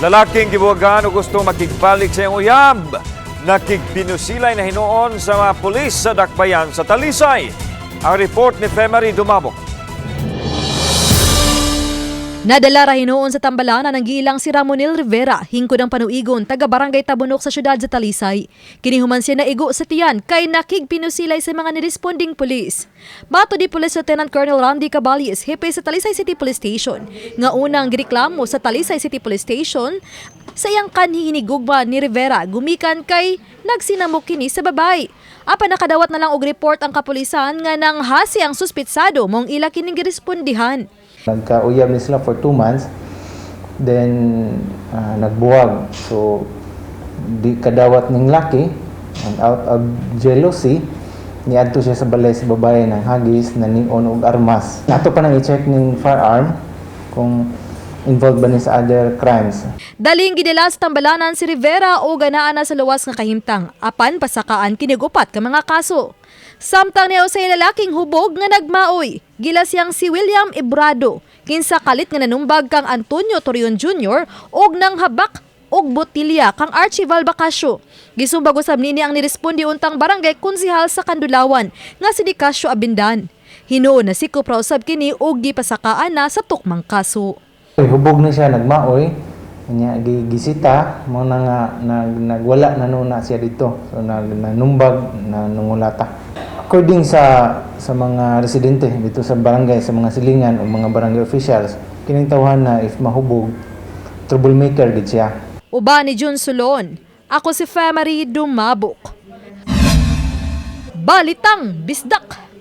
Lalaking gibuwagan og gusto makigbalik sa iyang uyab. Nakigpinusilay na hinuon sa mga pulis sa Dakbayan sa Talisay. Ang report ni Femary Dumabok. Nadala ra hinuon sa tambalanan ang giilang si Ramonil Rivera, hingkod ang panuigon, taga Barangay Tabunok sa syudad sa Talisay. Kini human siya naigo sa tiyan kay nakigpinusilay sa mga niresponding pulis. Matud ni Police Lieutenant Colonel Randy Caballes, hepe sa Talisay City Police Station, nga unang gireklamo sa Talisay City Police Station sa iyang kanhi hinigugma ni Rivera gumikan kay nagsinamok kini sa babay. Apan nakadawat na lang og report ang kapulisan nga nang hasi ang suspitsado mong ila kining girespondihan. Nagkauyab ni sila for 2 months, then nagbuwag. So, di kadawat ning laki, and out of jealousy, niadto siya sa balay sa babae ng hagis na ningon og armas. Ato pa nang i-check ning firearm kung involved ba ni sa other crimes. Daling gidala sa tambalanan si Rivera o ganaan na sa luwas nga kahimtang apan pasakaan kini og upat ka mga kaso. Samtang niya sa lalaking hubog nga nagmaoy, gila siyang si William Ebrado, kinsa kalit nga nanumbag kang Antonio Torion Jr. og nang habak og botilya kang Archival Bacasio. Gisumbag usab nini ang niresponde untang barangay konsihal sa Kandulawan nga si Nicasio Abindan. Hinuon na sikop ra usab kini og gipasakaan na sa tukmang kaso. Hubog na siya, nagmaoy, nya gisita mo na nga nagwala na nuna siya dito. So nanumbag na nungulata. According sa mga residente dito sa barangay, sa mga silingan o mga barangay officials, kining tawhan na if mahubog, troublemaker gid siya. Uban ni Jun Solon. Ako si Femary Dumabok. Balitang Bisdak.